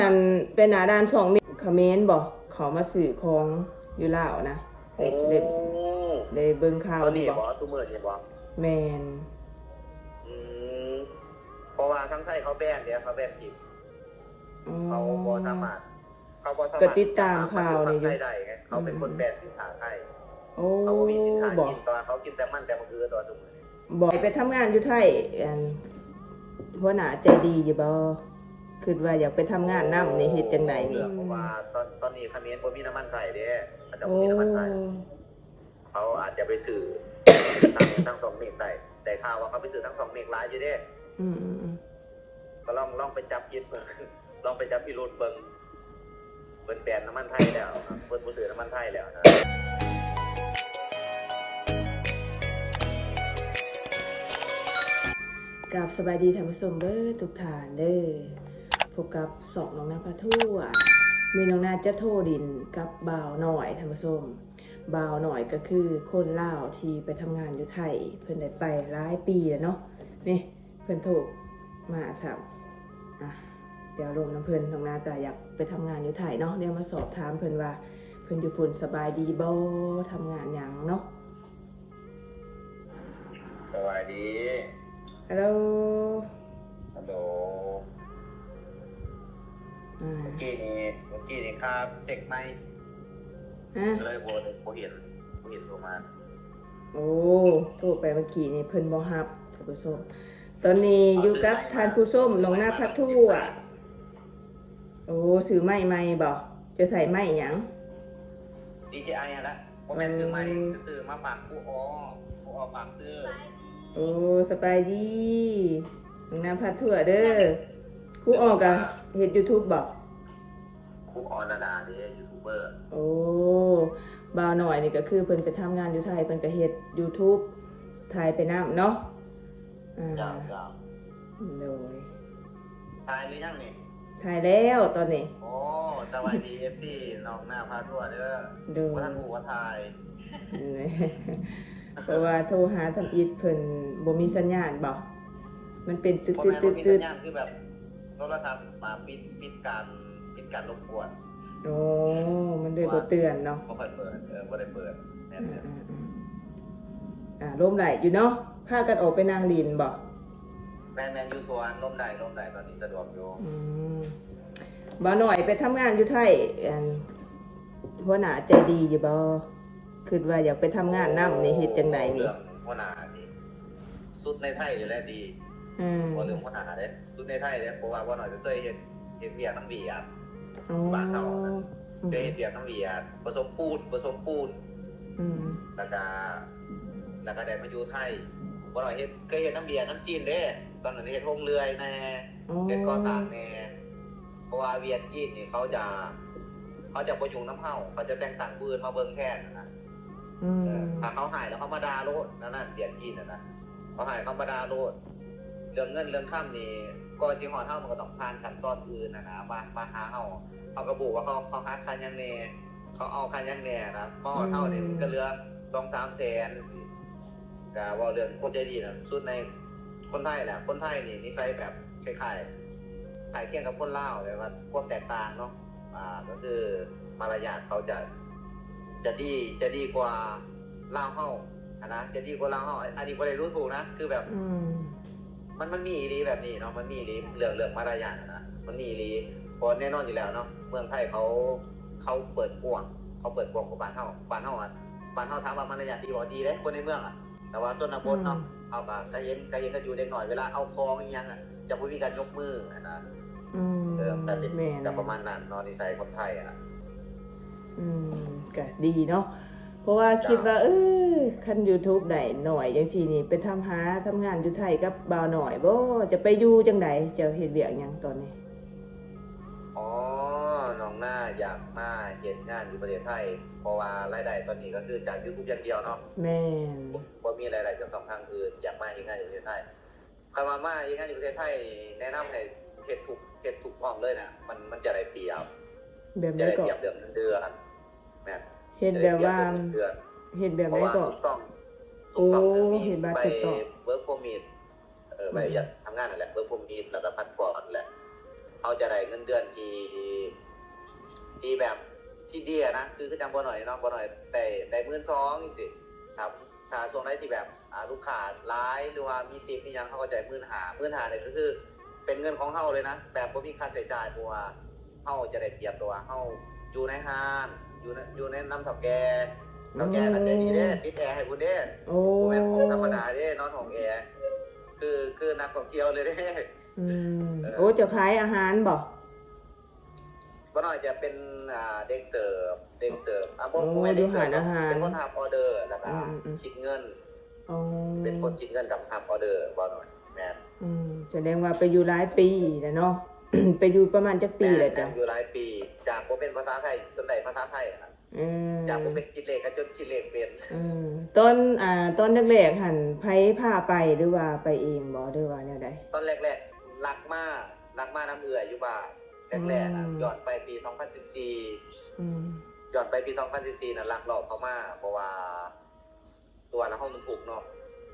ອັນ ເປັນໜ້າດ່ານຊ່ອງເມັກຂະເໝນບໍ່? ເຂົາມາຊື້ຂອງຢູ່ລາວນະ. ໄດ້ ໄດ້ ໄດ້ເບິ່ງຂ່າວຢູ່ບໍ່? ຕອນນີ້ບໍ່? ຊຸມື້ນີ້ບໍ່? ແມ່ນ. ອືມ ເພາະວ່າທາງໄທເຂົາແບນເດ້ ເຂົາແບນຈີນ. ອໍ ເຂົາບໍ່ສາມາດ ເຂົາບໍ່ສາມາດ ກໍຕິດຕາມຂ່າວນີ້ຢູ່ ຈະນຳມາຊື້ພາກໄທໄດ້ໄງ. ເຂົາເປັນຄົນແບນສິນຄ້າໄທ. ໂອ້ ເຂົາບໍ່ມີສິນຄ້າກິນ ແຕ່ວ່າເຂົາກິນແຕ່ມັນແຕ່ໝາກອືດ ແຕ່ວ່າຊຸມື້ນີ້. ບໍ່ ໄປທຳງານຢູ່ໄທ ອັນ ຫົວໜ້າໃຈດີຢູ່ບໍ່? ຄິດວ່າຢາກໄປທຳງານນຳນີ້ ເຮັດຈັ່ງໃດນີ້? ເພາະວ່າຕອນ ຕອນນີ້ຂະເໝນບໍ່ມີນ້ຳມັນໃຊ້ເດ້ ເຂົາເຈົ້າບໍ່ມີນ້ຳມັນໃຊ້. ໂອ້ ເຂົາອາດຈະໄປຊື້ທາງ ທາງຊ່ອງເມັກໄດ້ ໄດ້ຂ່າວວ່າເຂົາໄປຊື້ທາງຊ່ອງເມັກຫຼາຍຢູ່ເດ້. ອືມໆໆ ກໍລອງ ລອງໄປຈັບຜິດເບິ່ງ ລອງໄປຈັບພິລຸດເບິ່ງ. ເພິ່ນແບນນ້ຳມັນໄທແລ້ວ ເພິ່ນບໍ່ຊື້ນ້ຳມັນໄທແລ້ວນະ. ກາບສະບາຍດີທ່ານຜູ້ຊົມເບີດທຸກທ່ານເດີ. ພົບກັບຊ່ອງນ້ອງນາພາທົ່ວ. ມື້ນີ້ນ້ອງນາຈະໂທຫຼິ້ນກັບບ່າວນ້ອຍທ່ານຜູ້ຊົມ. ບ່າວນ້ອຍກໍຄືຄົນລາວທີ່ໄປທຳງານຢູ່ໄທ ເພິ່ນໄດ້ໄປຫຼາຍປີແລ້ວເນາະ. ນີ້ ເພິ່ນໂທມາຊ້ຳ. ອ່ະ ດຽວລົມນຳເພິ່ນ. ນ້ອງນາກໍຢາກໄປທຳງານຢູ່ໄທເນາະ. ດຽວມາສອບຖາມເພິ່ນວ່າ ເພິ່ນຢູ່ພຸ້ນສະບາຍດີບໍ່? ທຳງານຫຍັງເນາະ? ສະບາຍດີ. ຮັລໂຫຼ ຮັລໂຫຼ. ອ່າ ເມື່ອກີ້ນີ້ ເມື່ອກີ້ນີ້ຂ້າເຊັກໄມ ຮະ? ກໍເລີຍບໍ່ ບໍ່ເຫັນ ບໍ່ເຫັນໂທມາ. ໂອ້ ໂທໄປເມື່ອກີ້ນີ້ເພິ່ນບໍ່ຮັບທ່ານຜູ້ຊົມ. ຕອນນີ້ຢູ່ກັບທ່ານຜູ້ຊົມ ນ້ອງນາພາທົ່ວ. ໂອ້ ຊື້ໄມໃໝ່ບໍ່? ຈະໃຊ້ໄມຫຍັງ? ດີເຈໄອຫັ້ນແຫຼະ. ບໍ່ແມ່ນຊື້ໃໝ່ ຊື້ມາຝາກຄູອໍ ຄູອໍຝາກຊື້. ໂອ້ ສະບາຍດີ ນ້ອງນາພາທົ່ວເດີ. ຄູອໍກໍເຮັດຢູທູບບໍ່? ຄູອໍລະດາເດ້ ຢູທູບເບີ. ໂອ້ ບ່າວນ້ອຍນີ້ກໍຄືເພິ່ນໄປທຳງານຢູ່ໄທ ເພິ່ນກໍເຮັດຢູທູບ ຖ່າຍໄປນຳເນາະ. ອ່າ ເຈົ້າ ເຈົ້າ. ໂດຍ ຖ່າຍຫຼືຍັງນີ້? ຖ່າຍແລ້ວຕອນນີ້. ໂອ້ ສະບາຍດີ ເອັຟຊີ ນ້ອງນາພາທົ່ວເດີ. ໂດຍ ບໍ່ທັນຮູ້ວ່າຖ່າຍ ເພາະວ່າໂທຫາທຳອິດເພິ່ນບໍ່ມີສັນຍານບໍ? ມັນເປັນຕຶດໆໆໆ ບໍ່ແມ່ນບໍ່ມີສັນຍານ ຄືແບບໂທລະສັບມາປິດ ປິດການ ປິດການລົບກວນ. ໂອ້ ມັນເລີຍບໍ່ເຕືອນເນາະ. ບໍ່ຄ່ອຍເປີດ ເອີ ບໍ່ໄດ້ເປີດ. ແມ່ນ ອ່າໆໆ ອ່າ ລົມໄດ້ຢູ່ເນາະ. ພາກັນອອກໄປນັ່ງຫຼິ້ນບໍ? ແມ່ນໆ ຢູ່ສວນ ລົມໄດ້ ລົມໄດ້ ຕອນນີ້ສະດວກຢູ່. ອືມ ບ່າວນ້ອຍໄປທຳງານຢູ່ໄທ ອັນ ຫົວໜ້າໃຈດີຢູ່ບໍ່? ຄິດວ່າຢາກໄປທຳງານນຳນີ້ ເຮັດຈັ່ງໃດນີ້? ໂອ້ ເລື່ອງຫົວໜ້ານີ້ ສຸດໃນໄທນີ້ແຫຼະດີ. ອືມ ບໍ່ເລື່ອງຫົວໜ້າເດ້ ສຸດໃນໄທເດ້ ເພາະວ່າບ່າວນ້ອຍກໍເຄີຍເຮັດ ເຮັດວຽກນຳຫວຽດ ໂອ້ ບ້ານເຮົານະ. ອືມ ເຄີຍເຮັດວຽກນຳຫວຽດ ປະສົມປູນ ປະສົມປູນ. ອືມ ແລ້ວກະ ແລ້ວກະໄດ້ມາຢູ່ໄທ. ບ່າວນ້ອຍເຮັດ ເຄີຍເຮັດນຳຫວຽດນຳຈີນເດ້ ຕອນນັ້ນເຮັດໂຮງເລື່ອຍແດ່ ໂອ້ ເຮັດກໍ່ສ້າງແດ່. ເພາະວ່າຫວຽດຈີນນີ້ເຂົາຈະ ເຂົາຈະບໍ່ຫຍຸ້ງນຳເຮົາ ເຂົາຈະແຕ່ງຕັ້ງຜູ້ອື່ນມາເບິ່ງແທນຫັ້ນນະ. ອືມ ເອີ ຖ້າເຂົາຮ້າຍແລ້ວເຂົາມາດ່າໂລດ ແນວນັ້ນຫວຽດຈີນຫັ້ນນະ ເຂົາຮ້າຍເຂົາມາດ່າໂລດ. ເລື່ອງເງິນເລື່ອງຄຳນີ້ ກ່ອນຊິຮອດເຮົາມັນກໍຕ້ອງຜ່ານຂັ້ນຕອນອື່ນຫັ້ນນະ ມາ ມາຫາເຮົາ. ເຮົາກໍບໍ່ຮູ້ວ່າເຂົາ ເຂົາຫັກຄ່າຫຍັງແດ່ ເຂົາເອົາຄ່າຫຍັງແດ່ນະ. ມາຮອດເຮົານີ້ ອືມ ມັນກໍເຫຼືອສອງສາມແສນຈັ່ງຊີ້. ກະເວົ້າເລື່ອງຄົນໃຈດີນະ ສຸດໃນຄົນໄທແຫຼະ. ຄົນໄທນີ້ນິໄສແບບຄ້າຍໆ ຄ້າຍຄຽງກັບຄົນລາວ ແຕ່ວ່າຄວາມແຕກຕ່າງເນາະ ອ່າ ກໍຄືມາລະຍາດເຂົາຈະ ຈະດີ ຈະດີກວ່າລາວເຮົາຫັ້ນນະ ຈະດີກວ່າລາວເຮົາ. ອັນ ອັນນີ້ບໍ່ໄດ້ດູຖູກນະ ຄືແບບ ອືມ ມັນ ມັນມີອີ່ຫຼີແບບນີ້ເນາະ ມັນມີອີ່ຫຼີ ເລື່ອງ ເລື່ອງມາລະຍາດຫັ້ນນະ ມັນມີອີ່ຫຼີ. ເພາະແນ່ນອນຢູ່ແລ້ວເນາະ ເມືອງໄທເຂົາ ເຂົາເປີດກວ້າງ ເຂົາເປີດກວ້າງກວ່າບ້ານເຮົາ. ບ້ານເຮົາອະ ບ້ານເຮົາຖາມວ່າມາລະຍາດດີບໍ່? ດີເດ້ ຄົນໃນເມືອງອະ ແຕ່ວ່າຊົນນະບົດເນາະ ອືມ ເຮົາກໍ ກໍເຫັນ ກໍເຫັນກັນຢູ່ ເດັກນ້ອຍເວລາເອົາຂອງອີ່ຫຍັງອະ ຈະບໍ່ມີການຍົກມືຫັ້ນນະ. ອືມ ເອີ ກໍເປັນ ແມ່ນ ກໍປະມານນັ້ນເນາະ ນິໄສຄົນໄທອະ. ອືມ ກໍດີເນາະ ເພາະວ່າ ເຈົ້າ ຄິດວ່າ ເອີ ຄັນຢູທູບໄດ້ໜ້ອຍຈັ່ງຊີ້ນີ້ ໄປທຳ ຫາທຳງານຢູ່ໄທກັບບ່າວນ້ອຍບໍ? ຈະໄປຢູ່ຈັ່ງໃດ? ເຈົ້າເຮັດວຽກຫຍັງຕອນນີ້? ອໍ ນ້ອງນາຢາກມາເຮັດງານຢູ່ປະເທດໄທ ເພາະວ່າລາຍໄດ້ຕອນນີ້ກໍຄືຈາກຢູທູບຢ່າງດຽວເນາະ. ແມ່ນ ບໍ່ມີລາຍໄດ້ຈາກຊ່ອງທາງອື່ນ ຢາກມາເຮັດງານຢູ່ປະເທດໄທ. ຄັນວ່າມາເຮັດງານຢູ່ປະເທດໄທນີ້ ແນະນຳໃຫ້ເຮັດທຸກ ເຮັດທຸກຊ່ອງເລີຍນະ ມັນ ມັນຈະໄດ້ປຽບ. ແບບໃດເກາະ? ຈະໄດ້ປຽບເລື່ອງເງິນເດືອນ. ແມ່ນ ເຮັດແບບວ່າ ຈະໄດ້ປຽບເລື່ອງເງິນເດືອນ. ເຮັດແບບໃດເກາະ? ເພາະວ່າທຸກຊ່ອງ ໂອ້ ທຸກຊ່ອງຈະມີ ເຮັດບັດ ໃບ ຖືກຕ້ອງ work permit ເອີ ໃບ ອືມ ອະນຸຍາດທຳງານຫັ້ນແຫຼະ work permit ແລ້ວກໍພາສປອດຫັ້ນແຫຼະ. ເຮົາຈະໄດ້ເງິນເດືອນທີ່ ທີ່ແບບ ທີ່ດີນະ ຄື ຄືຈັ່ງບໍ່ໜ້ອຍເນາະ ບໍ່ໜ້ອຍໄດ້ ໄດ້ໝື່ນສອງຈັ່ງຊີ້. ຖ້າ ຖ້າຊ່ວງໃດທີ່ແບບ ອ່າ ລູກຄ້າຫຼາຍ ຫຼືວ່າມີຕິບມີຫຍັງ ເຮົາກໍຈະໄດ້ໝື່ນຫ້າ ໝື່ນຫ້ານີ້ກໍຄືເປັນເງິນຂອງເຮົາເລີຍນະ ແບບບໍ່ມີຄ່າໃຊ້ຈ່າຍ ເພາະວ່າເຮົາຈະໄດ້ປຽບຕົວວ່າເຮົາຢູ່ໃນຮ້ານ ຢູ່ໃນ ຢູ່ໃນນຳເຖົ້າແກ່ ເຖົ້າແກ່ກໍໃຈດີເດ້ ຕິດແອໃຫ້ພຸ້ນເດ້. ໂອ້ ບໍ່ແມ່ນຫ້ອງທຳມະດາເດ້ ນອນຫ້ອງແອ ຄື ຄືນັກທ່ອງທ່ຽວເລີຍເດ້. ອືມ ເອີ ໂອ້ ເຈົ້າຂາຍອາຫານບໍ່? ບໍ່ໜ້ອຍຈະເປັນ ອ່າ ເດັກເສີບ ເດັກເສີບ ອ່າ ບໍ່ ໂອ້ ບໍ່ແມ່ນເດັກເສີບ ຢູ່ຮ້ານອາຫານ ເປັນຄົນຮັບອໍເດີ ແລ້ວກໍ ອືມໆໆ ຄິດເງິນ. ອໍ ເປັນຄົນຄິດເງິນກັບຮັບອໍເດີ ບໍ່ໜ້ອຍ. ແມ່ນ. ອືມ ສະແດງວ່າໄປຢູ່ຫຼາຍປີແລ້ວເນາະ ໄປຢູ່ປະມານຈັກປີແລ້ວ? ແມ່ນ ເຈົ້າ ຢູ່ຫຼາຍປີ ຈາກບໍ່ເປັນພາສາໄທ ຈົນໄດ້ພາສາໄທນະ. ເອີ ຈາກບໍ່ເປັນຄິດເລກກໍຈົນຄິດເລກເປັນ. ເອີ ຕອນ ອ່າ ຕອນແລກໆຫັ້ນ ໃຜພາໄປ ຫຼືວ່າໄປເອງບໍ່ ຫຼືວ່າແນວໃດ? ຕອນແລກໆ ລັກມາ ລັກມານຳເອື້ອຍຢູ່ບ້ານ ແລກໆນະ. ອືມ ຍ້ອນໄປປີສອງພັນສິບສີ່ ອືມ ຍ້ອນໄປປີສອງພັນສິບສີ່ນະ ລັກລອບເຂົ້າມາ ເພາະວ່າຕົວະເຮົາມັນທຸກເນາະ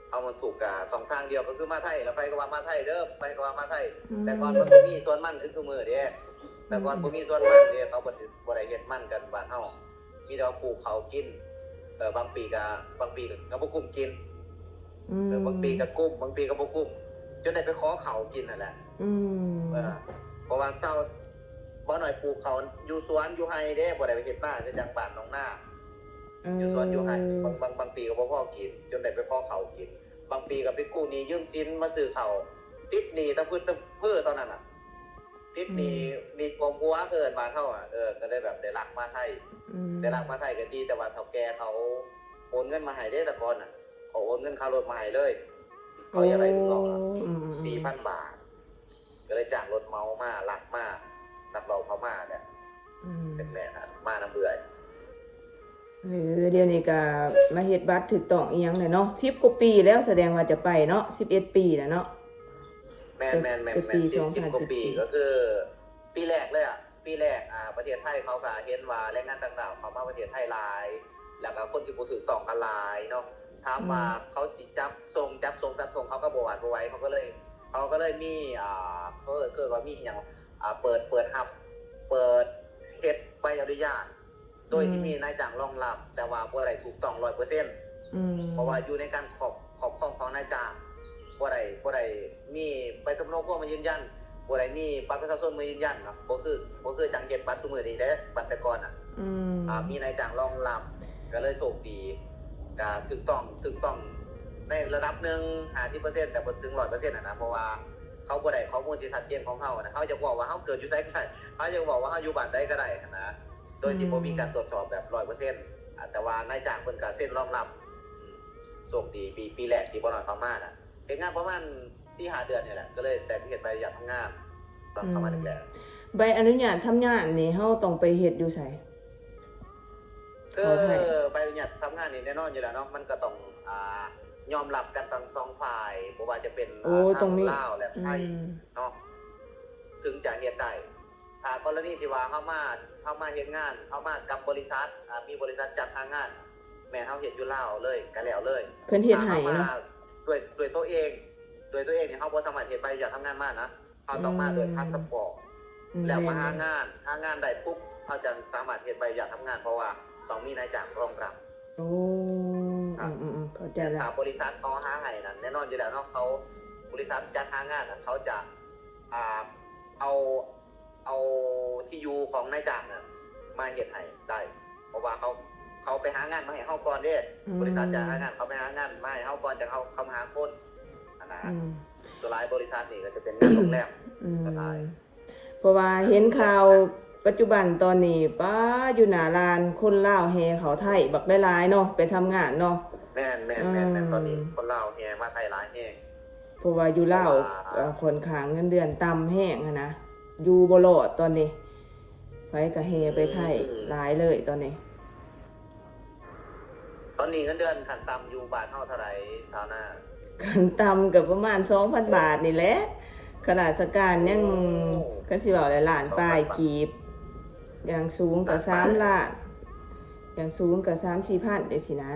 ເຮົາມັນທຸກ ກະຊ່ອງທາງດຽວກໍຄືມາໄທ ແລ້ວໃຜກໍວ່າມາໄທເດີ ໃຜກໍວ່າມາໄທ. ອືມ ແຕ່ກ່ອນມັນບໍ່ມີສວນມັນຄືຊຸມື້ເດ້ ແຕ່ກ່ອນ ອືມ ບໍ່ມີສວນມັນເດ້ ເຂົາບໍ່ ບໍ່ໄດ້ເຮັດມັນກັນບ້ານເຮົາ ມີແຕ່ວ່າປູກເຂົ້າກິນ. ເອີ ບາງປີກໍ ບາງປີກໍບໍ່ກຸ້ມກິນ. ອືມ ເອີ ບາງປີກໍກຸ້ມ ບາງປີກໍບໍ່ກຸ້ມ ຈົນໄດ້ໄປຂໍເຂົ້າກິນຫັ້ນແຫຼະ. ອືມ ເອີ ເພາະວ່າຊາວ ບໍ່ໜ້ອຍປູກເຂົ້າຢູ່ສວນຢູ່ໄຮ່ເດ້ ບໍ່ໄດ້ໄປເຮັດນາຄືຈັ່ງບ້ານໜອງນາ ເອີ ຢູ່ສວນຢູ່ໄຮ່ ບາງ ບາງ ບາງປີກໍບໍ່ພໍກິນ ຈົນໄດ້ໄປຂໍເຂົ້າກິນ. ບາງປີກໍໄປກູ້ໜີ້ຢືມສິນມາຊື້ເຂົ້າ ຕິດໜີ້ຕະພຶດຕະເພີຕອນນັ້ນນະ ຕິດໜີ້ ອືມ ໜີ້ກວມຫົວ ເອີ້ນບ້ານເຮົາອະ. ເອີ ກໍເລີຍແບບໄດ້ລັກມາໄທ. ອືມ ໄດ້ລັກມາໄທກໍດີ ແຕ່ວ່າເຖົ້າແກ່ເຂົາໂອນເງິນມາໃຫ້ເດ້ ແຕ່ກ່ອນນະ ເຂົາໂອນເງິນຄ່າລົດມາໃຫ້ເລີຍ ເຂົາຢາກໄດ້ລູກນ້ອງ ໂອ້ ອືມໆໆ ສີ່ພັນບາດ ກໍເລີຍຈ້າງລົດເໝົາມາ ລັກມາ ລັກລອບເຂົ້າມາແຫຼະ. ອືມ ເປັນແມ່ນ ມານຳເອື້ອຍ. ເອີ ດຽວນີ້ກໍມາເຮັດບັດຖືກຕ້ອງອີ່ຫຍັງແຫຼະເນາະ ສິບກວ່າປີແລ້ວ ສະແດງວ່າຈະໄປເນາະ ສິບເອັດປີແລ້ວເນາະ. ແມ່ນໆໆໆ ສິບ ສິບກວ່າປີ ກໍຄືປີແລກເລີຍອະ ປີແລກ ອ່າ ປະເທດໄທເຂົາກໍເຫັນວ່າແຮງງານຕ່າງດ້າວເຂົ້າມາປະເທດໄທຫຼາຍ ແລ້ວກໍຄົນທີ່ບໍ່ຖືກຕ້ອງກໍຫຼາຍເນາະ. ຖາມວ່າ ອືມ ເຂົາຊິຈັບສົ່ງ ຈັບສົ່ງ ຈັບສົ່ງ ເຂົາກໍບໍ່ຫວັ່ນບໍ່ໄຫວ ເຂົາກໍເລີຍ ເຂົາກໍເລີຍມີ ອ່າ ເຂົາເອີ້ນວ່າມີຫຍັງ ອ່າ ເປີດ ເປີດຮັບ ເປີດເຮັດໃບອະນຸຍາດ ໂດຍທີ່ ອືມ ມີນາຍຈ້າງຮອງຮັບ ແຕ່ວ່າບໍ່ໄດ້ຖືກຕ້ອງຮ້ອຍເປີເຊັນ ອືມ ເພາະວ່າຢູ່ໃນການຄອບ ຄອບຄອງຂອງນາຍຈ້າງ ບໍ່ໄດ້ ບໍ່ໄດ້ມີໃບສຳເນົາຄົວມາຢືນຢັນ ບໍ່ໄດ້ມີບັດປະຊາຊົນມາຢືນຢັນເນາະ ບໍ່ຄື ບໍ່ຄືຈັ່ງເຮັດບັດຊຸມື້ນີ້ເດ້ ບັດແຕ່ກ່ອນນະ ອືມ ອ່າ ມີນາຍຈ້າງຮອງຮັບ ກໍເລີຍໂຊກດີ ກໍຖືກຕ້ອງ ຖືກຕ້ອງໃນລະດັບໜຶ່ງ ຫ້າສິບເປີເຊັນ ແຕ່ບໍ່ເຖິງຮ້ອຍເປີເຊັນຫັ້ນນະ ເພາະວ່າເຂົາບໍ່ໄດ້ຂໍ້ມູນທີ່ຊັດເຈນຂອງເຮົານະ ເຮົາຢາກບອກວ່າເຮົາເກີດຢູ່ໃສກໍໄດ້ ເຮົາຢາກບອກວ່າເຮົາຢູ່ບ້ານໃດກໍໄດ້ຫັ້ນນະ ໂດຍທີ່ ອືມ ບໍ່ມີການຕວດສອບແບບຮ້ອຍເປີເຊັນ ອ່າ ແຕ່ວ່ານາຍຈ້າງເພິ່ນກໍເຊັນຮອງຮັບ. ໂຊກດີ ປີ ປີແລກທີ່ບໍ່ໜ້ອຍເຂົ້າມານະ ເຮັດງານປະມານສີ່ຫ້າເດືອນນີ້ແຫຼະ ກໍເລີຍໄດ້ໄປເຮັດໃບອະນຸຍາດທຳງານ ຕອນເຂົ້າມາແລກໆ. ອືມ ໃບອະນຸຍາດທຳງານນີ້ ເຮົາຕ້ອງໄປເຮັດຢູ່ໃສ? ຄືໃບອະນຸຍາດທຳງານນີ້ແນ່ນອນຢູ່ແລ້ວເນາະ ມັນກໍຕ້ອງ ອ່າ ຍອມຮັບກັນທັງສອງຝ່າຍ ບໍ່ວ່າຈະເປັນ ໂອ້ ອ່າ ທັງລາວ ແລະ ໄທ ອືມ ເນາະ ເຖິງຈະເຮັດໄດ້. ຖ້າກໍລະນີທີ່ວ່າເຮົາມາ ເຮົາມາເຮັດງານ ເຮົາມາກັບບໍລິສັດ ອ່າ ມີບໍລິສັດຈັດຫາງານ ແມ່ນເຮົາເຮັດຢູ່ລາວເລີຍ ກໍແລ້ວເລີຍ. ເພິ່ນເຮັດໃຫ້ເນາະ ດ້ວຍ ດ້ວຍຕົວເອງ ດ້ວຍຕົວເອງນີ້ ເຮົາບໍ່ສາມາດເຮັດໃບອະນຸຍາດທຳງານມານະ ເຮົາຕ້ອງມາດ້ວຍ ອືມ ພາສປອດ ອືມ ແລ້ວມາຫາງານ ແມ່ນໆ ຫາງານໄດ້ປຸບ ເຮົາຈັ່ງສາມາດເຮັດໃບອະນຸຍາດທຳງານ ເພາະວ່າຕ້ອງມີນາຍຈ້າງຮອງຮັບ. ໂອ້ ອືມໆໆ ເຂົ້າໃຈແລ້ວ. ຖ້າບໍລິສັດເຂົາຫາໃຫ້ນັ້ນ ແນ່ນອນຢູ່ແລ້ວເນາະ ເຂົາ ບໍລິສັດຈັດຫາງານນະ ເຂົາຈະ ອ່າ ເອົາ ເອົາທີ່ຢູ່ຂອງນາຍຈ້າງນະມາເຮັດໃຫ້ໄດ້ ເພາະວ່າເຂົາ ເຂົາໄປຫາງານມາໃຫ້ເຮົາກ່ອນເດ້. ອືມ ບໍລິສັດຈັດຫາງານ ເຂົາໄປຫາງານມາໃຫ້ເຮົາກ່ອນ ຈັ່ງເຮົາເຂົ້າມາຫາຄົນຫັ້ນນະ. ອືມ ສ່ວນຫຼາຍບໍລິສັດນີ້ກໍຈະເປັນງານໂຮງແຮມ ອືມ ສ່ວນຫຼາຍ. ເພາະວ່າເຫັນຂ່າວປັດຈຸບັນຕອນນີ້ ປ້າ ຢູ່ໜ້າລານຄົນລາວແຫ່ເຂົ້າໄທບັກຫຼາຍໆເນາະ ໄປທຳງານເນາະ. ແມ່ນໆໆ ອືມ ຕອນນີ້ຄົນລາວແຫ່ມາໄທຫຼາຍແຮງ ເພາະວ່າຢູ່ລາວ ເພາະວ່າ ເອີ ຂ້ອນຂ້າງເງິນເດືອນຕ່ຳແຮງຫັ້ນນະ ຢູ່ບໍ່ລອດຕອນນີ້ ໃຜກໍແຫ່ໄປໄທ ອືມ ຫຼາຍເລີຍຕອນນີ້. ຕອນນີ້ເງິນເດືອນຂັ້ນຕ່ຳຢູ່ບ້ານເຮົາເທົ່າໃດ ຊາວນາ? ຂັ້ນຕ່ຳກໍປະມານສອງພັນບາດນີ້ແຫຼະ ຂ້າລາຊະການຍັງ ໂອ້ ຄັນຊິເວົ້າແລ້ວ ລ້ານປາຍກີບ ຢ່າງສູງກໍສາມລ້ານ ຢ່າງສູງກໍສາມສີ່ພັນຈັ່ງຊີ້ນະ.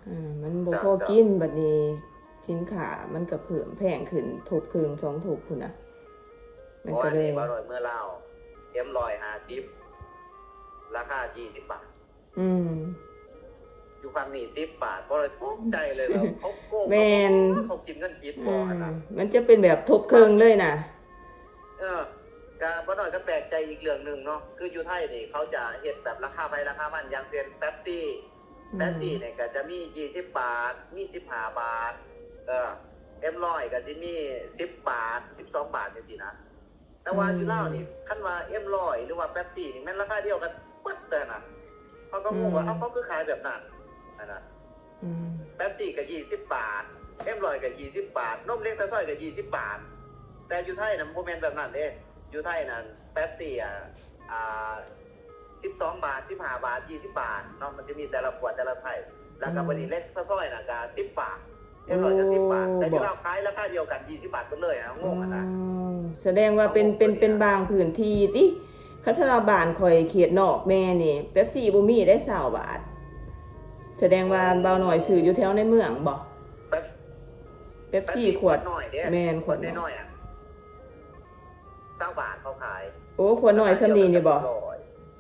ເອີ ມັນບໍ່ພໍກິນ ເຈົ້າ ເຈົ້າ ບັດນີ້ສິນຄ້າມັນກໍເພີ່ມແພງຂຶ້ນທົບເຄິ່ງສອງທົບພຸ້ນນະ. ມັນກໍເລີຍ ເມື່ອວານນີ້ບ່າວນ້ອຍເມືອລາວ ເອັມຮ້ອຍຫ້າສິບ ລາຄາຊາວບາດ. ອືມ ຢູ່ຝັ່ງນີ້ສິບບາດ ບໍ່ໄດ້ຕົກໃຈເລີຍ ແບບເຂົາໂກງ ແມ່ນ ເຂົາຄິດເງິນຜິດບໍ່ຫັ້ນນະ ມັນຈະເປັນແບບທົບເຄິ່ງເລີຍນະ. ເອີ ກະບໍ່ນ້ອຍກໍແປກໃຈອີກເລື່ອງໜຶ່ງເນາະ ຄືຢູ່ໄທນີ້ເຂົາຈະເຮັດແບບລາຄາໃຜລາຄາມັນ ຢ່າງເຊັ່ນ ເປັບຊີ ເປັບຊີນີ້ກໍຈະມີຊາວບາດ ມີສິບຫ້າບາດ ເອີ ເອັມຮ້ອຍກໍຊິມີສິບບາດ ສິບສອງບາດ ຈັ່ງຊີ້ນະ. ແຕ່ວ່າຢູ່ລາວນີ້ ອືມ ຄັນວ່າເອັມຮ້ອຍ ຫຼືວ່າເປັບຊີນີ້ ແມ່ນລາຄາດຽວກັນເບິດເລີຍນະ. ເຂົາກໍງົງວ່າ ອືມ ເອົ້າ ເຂົາຄືຂາຍແບບນັ້ນຫັ້ນນະ. ອືມ ເປັບຊີກໍຊາວບາດ ເອັມຮ້ອຍກໍຊາວບາດ ນົມເລັກຕາຊອຍກໍຊາວບາດ. ແຕ່ຢູ່ໄທນະ ມັນບໍ່ແມ່ນແບບນັ້ນເດ້. ຢູ່ໄທນັ້ນ ເປັບຊີ ອ່າ ອ່າ ສິບສອງບາດ ສິບຫ້າບາດ ຊາວບາດເນາະ ມັນຈະມີແຕ່ລະຂວດແຕ່ລະໄຊ. ແລ້ວກໍ ອືມ ບັດນີ້ເລັກຕາຊອຍນະກໍສິບບາດ ເອັມຮ້ອຍກໍສິບບາດ ໂອ້ ແຕ່ຢູ່ລາວຂາຍລາຄາດຽວກັນຊາວບາດເບິດເລີຍ ງົງຫັ້ນນະ. ອືມ ສະແດງວ່າເປັນ ເປັນ ເປັນບາງພື້ນທີ່ຕິ. ຄັນສຳລັບບ້ານຂ້ອຍເຂດນອກແດ່ນີ້ ເປັບຊີບໍ່ມີໄດ້ຊາວບາດ. ສະແດງວ່າ ໂອ້ ບ່າວນ້ອຍຊື້ຢູ່ແຖວໃນເມືອງບໍ່? ເປັບ ເປັບຊີ ເປັບຊີຂວດ ຂວດນ້ອຍເດ້ ແມ່ນ ຂວດນ້ອຍ ຂວດນ້ອຍໆ ອະ ຊາວບາດເຂົາຂາຍ. ໂອ້ ຂວດນ້ອຍສ່ຳນີ້ນີ້ບໍ່? ລາຄາດຽວກັນກັບຮ້ອຍ